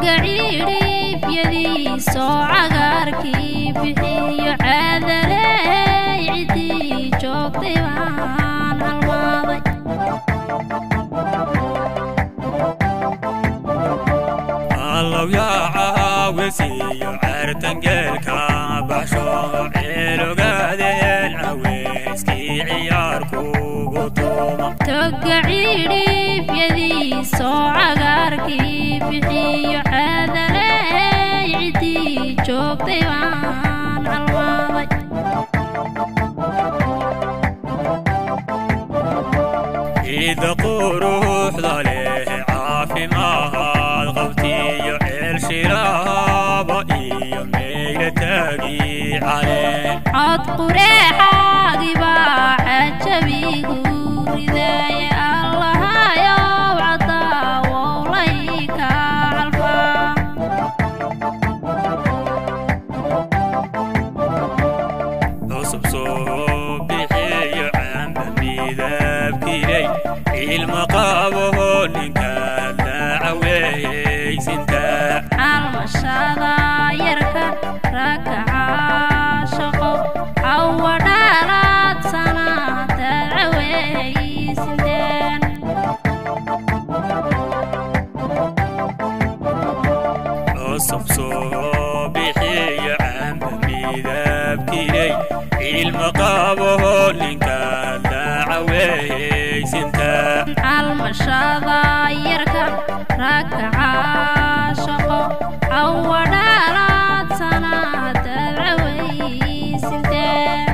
Toga ciidhifyadiisoo cagaarkii bixiyo caadaley ciddii joogtay baan calmaaday. Allow yaa caawisiyo ceertangeelka baxsho ceelogaadeen caweyskii ciyaar kugu tuuma. Toga ciidhifyadiisoo cagaarkii bixiyo caadaley ciddii joogtay baan calmaaday. Ciidda quruxda leh caafimaad qabtiyo ceel shiraaba iyo meyla taagi caleen. Cod qureexaagibaa cajabigu ridaye allahayow caddaawowlay ka calfaa. Cusub soo bixiyo camba midabkiiley ilma qabo ninka la caweysinta. Calmashada yarka rakaca shaqo cawa dhalaad sanaataad caweysinteen. Cusub soo bixiyo camba midabkiiley ilma qabo ninka la caweysinta. Calmashada yarka rakaca shaqo cawa dhalaad sanaataad caweysinteen.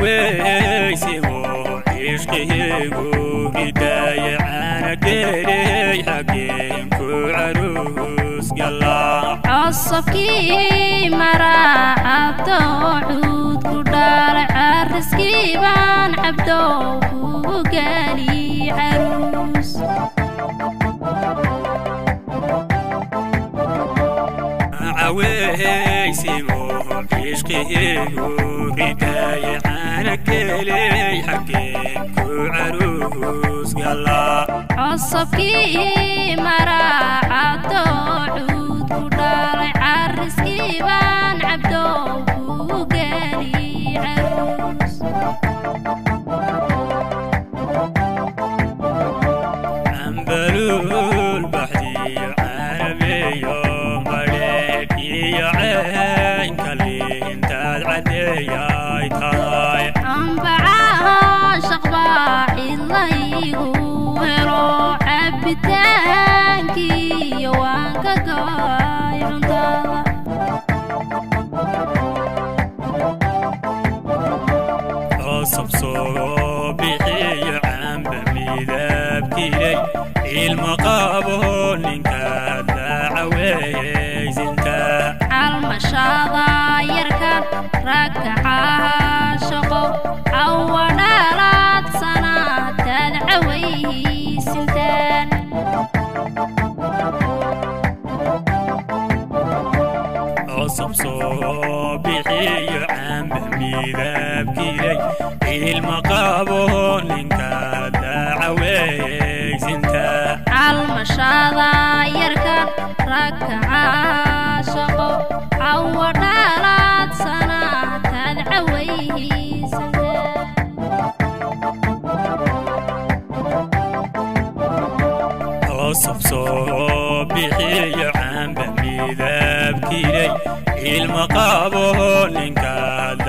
Macaweysigo ishqihigu ridaaye caanageeley xageen ku caruus galaa. Cosubkii maraacabdo cuud ku dhalay cariskii baan cabdow kugu gaali caruus. Macaweysigo ishqihigu ridaaye caanageeley xageen ku caruus galaa. Cosubkii maraacabdo cuud ku dhalay cariskii baan cabdow kugu gaali caruus. Cambaluul baxdiyo carabiyo madheedh iyo caynka liintaad caddeeyay tahay. Anbacaha shaqbaa cidlaygu helo cabitaankiiyo waan ka go'ay cuntada. Cusub soo bixiyo camba midabkiiley ilma qabo ninka la caweysinta. Calmashada yarka rakaca shaqo cawa dhalaad sanaataad caweysinteen. Cusub soo bixiyo camba midabkiiley ilma qabo ninka la caweysinta. Calmashada yarka rakaca shaqo cawa dhalaad sanaataad caweysinteen. Cusub soo bixiyo camba midabkiiley Ilma qabo ninka.